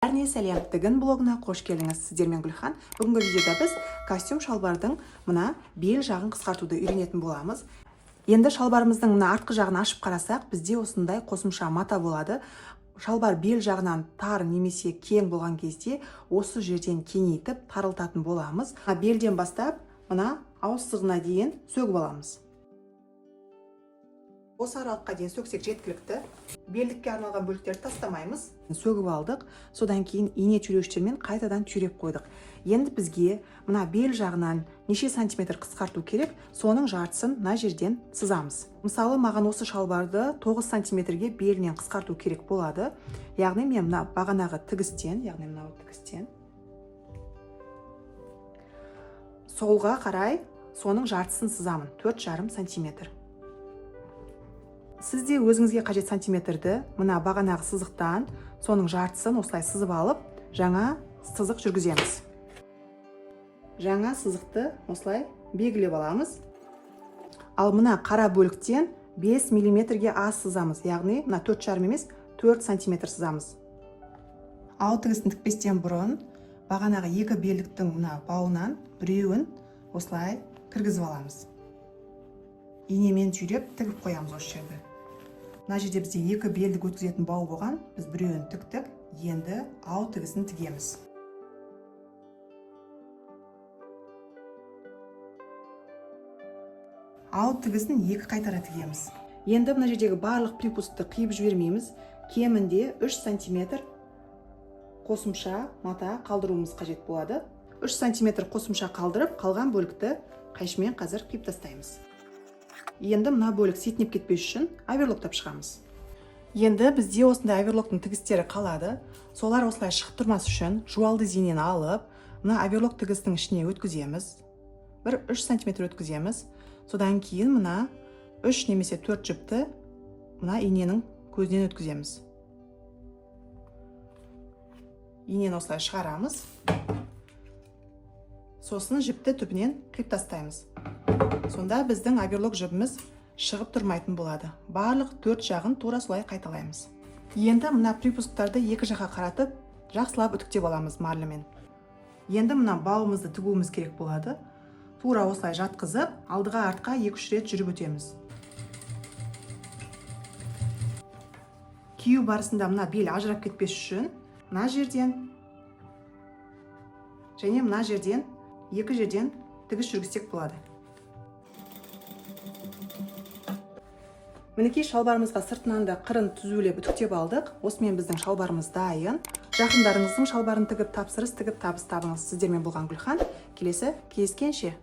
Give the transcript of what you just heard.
Бәріне сәлем, тігін блогына қош келдіңіз. Сіздермен Гүлхан. Бүгінгі видеода біз костюм шалбардың мына бел жағын қысқартуды үйренетін боламыз. Енді шалбарымыздың мына артқы жағын ашып қарасақ, бізде осындай қосымша мата болады. Шалбар бел жағынан тар немесе кең болған кезде осы жерден кеңейтіп тарылтатын боламыз. Белден бастап мына ауыз сызығына дейін сөгіп аламыз. Осы аралыққа дейін сөксек жеткілікті. Белдікке арналған бөліктерді тастамаймыз. Сөгіп алдық. Содан кейін ине түйреуіштермен қайтадан түйреп қойдық. Енді бізге мына бел жағынан неше сантиметр қысқарту керек, соның жартысын мына жерден сызамыз. Мысалы, маған осы шалбарды 9 сантиметрге белінен қысқарту керек болады. Яғни мен мына бағанағы тігістен, яғни мынау тігістен солға қарай соның жартысын сызамын, 4,5 сантиметр. Сіз де өзіңізге қажет сантиметрді мына бағанағы сызықтан соның жартысын осылай сызып алып, жаңа сызық жүргіземіз. Жаңа сызықты осылай белгілеп аламыз. Ал мына қара бөліктен 5 миллиметрге аз сызамыз, яғни мына 4,5 емес, 4 сантиметр сызамыз. Ау тігісін тікпестен бұрын бағанағы екі белдіктің мына бауынан біреуін осылай кіргізіп аламыз. Инемен түйреп тігіп қоямыз осы жерді. Мына жерде бізде екі белдік өткізетін бау болған, біз біреуін тіктік, енді ау тігісін тігеміз. Ау тігісін екі қайтара тігеміз. Енді мына жердегі барлық припускты қиып жібермейміз. Кемінде 3 сантиметр қосымша мата қалдыруымыз қажет болады. 3 сантиметр қосымша қалдырып, қалған бөлікті қайшымен қазір қиып тастаймыз. Енді мына бөлік сетінеп кетпес үшін оверлоктап шығамыз. Енді бізде осындай оверлоктың тігістері қалады. Солар осылай шығып тұрмас үшін жуалды зейнені алып, мына оверлок тігістің ішіне өткіземіз. Бір 3 сантиметр өткіземіз. Содан кейін мына 3 немесе 4 жіпті мына иненің көзінен өткіземіз. Инені осылай шығарамыз. Сосын жіпті түбінен қиып тастаймыз. Сонда біздің оверлок жібіміз шығып тұрмайтын болады. Барлық 4 жағын тура солай қайталаймыз. Енді мына припусктарды екі жаққа қаратып, жақсылап үтіктеп аламыз марлемен. Енді мына бауымызды тігуіміз керек болады. Тура осылай жатқызып, алдыға артқа 2-3 рет жүріп өтеміз. Кию барысында мына бел ажырап кетпес үшін мына жерден және мына жерден екі жерден тігіс жүргізсек болады. Мінекей шалбарымызға сыртынан да қырын түзулеп үтіктеп алдық. Осымен біздің шалбарымыз дайын. Жақындарыңыздың шалбарын тігіп, тапсырыс тігіп, табыс табыңыз. Сіздермен болған Гүлхан. Келесі кездескенше.